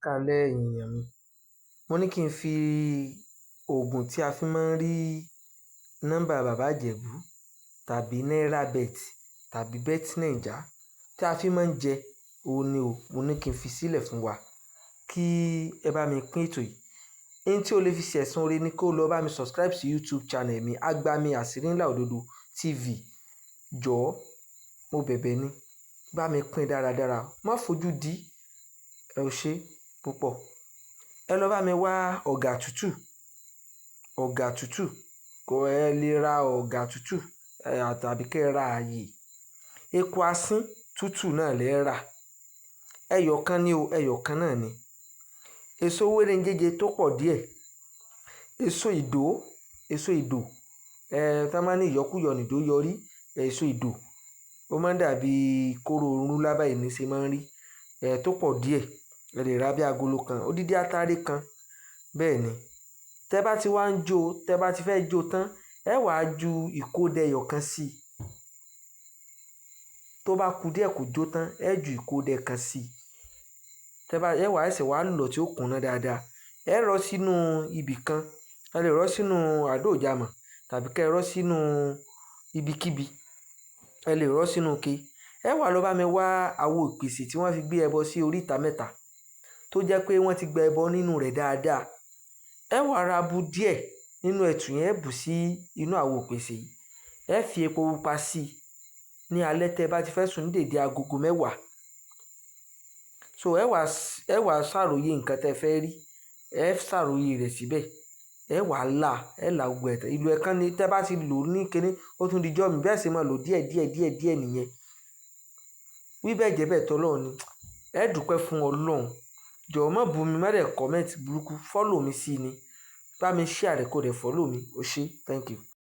Káalẹ́, ẹ̀yin èèyàn mi. Mo ní kí n fi oògùn tí a fi máa ń rí nọ́mbà Bàbá Ìjẹ̀bú tàbí NairaBet tàbí BetNaija tí a fi máa ń jẹ, òun ni o. Mo ní kí n fi sílẹ̀ fún wa kí ẹ bá mi pín ètò yìí. Ohun tí o lè fi ṣẹ̀san oore ni kó lọ bá mi subscribe sí YouTube channel mi, Agbami Àṣírí Ńlá Òdodo TV. Jọ̀ọ́, mo bẹ̀bẹ̀ ni, bá mi pín dáradára, má fojú di. Ẹ ò ṣe púpọ̀. Ẹ lọ bá mi wá ọ̀gà tútù, ọ̀gà tútù. Kò ẹ lè ra ọ̀gà tútù tàbí kí ẹ ra ààyè. Eku asín tútù náà lẹ rà. Ẹyọ kan ni o, ẹyọ kan náà ni. Èso wéréǹjẹjẹ tó pọ̀ díẹ̀. Èso ìdó, èso ìdò, tá máa ní ìyọkúyọ nìdó yọrí, èso ìdò. Ó máa ń dàbí kóró orún lábàá ní ṣe máa ń rí, tó pọ̀ díẹ̀. Ẹ lè ra bí agolo kan, odidi atare kan. Bẹ́ẹ̀ ni. Tẹ bá ti wá ń jó, tẹ bá ti fẹ́ jó tán, ẹ wàá ju ìkódẹ ẹyọ kan sí i. Tó bá ku díẹ̀ kó jó tán, ẹ ju ìkódẹ kan sí i. Tẹ bá, ẹ wàá ẹsẹ̀ wá lọ̀ tí ó kúnná dáadáa. Ẹ rọ́ sínú ibì kan. Ẹ lè rọ́ sínú àdó ìjàmọ̀ tàbí kí ẹ rọ́ sínú ibikíbi. Ẹ lè rọ́ sínú ike. Ẹ wá lọ bá mi wá àwo ìpèsè tí wọ́n fi gbé ẹbọ sí oríta mẹ́ta tó jẹ́ pé wọ́n ti gba ẹbọ nínú rẹ̀ dáadáa. Ẹ wá ra bu díẹ̀ nínú ẹ̀tù yẹn, ẹ bù sí inú àwo ìpèsè yìí. Ẹ fi epo pupa sí i ní alẹ́ tẹ bá ti fẹ́ sùn ní dèdè agogo 10. So ẹ wá ṣàròyé nǹkan tẹ fẹ́ rí. Ẹ ṣàròyé rẹ̀ síbẹ̀. Ẹ wá là, ẹ là gbogbo ẹ̀ tán. Ìlú ẹ̀kan ni tẹ bá ti lò ní kíní, ó tún di jọ́ mi. Bẹ́ẹ̀ sì máa lò díẹ̀ díẹ̀ díẹ̀ díẹ̀ nìyẹn. Wí bẹ́ẹ̀ jẹ́ bẹ́ẹ̀ tọ́lọ́run ni. Ẹ dúpẹ́ fún Ọlọ́run. Jọ̀wọ́, má bú mi, má dẹ̀ comment burúkú. Follow mi sí ni. Bá mi share rẹ̀ kó dẹ̀ follow mi. O ṣé. Thank you.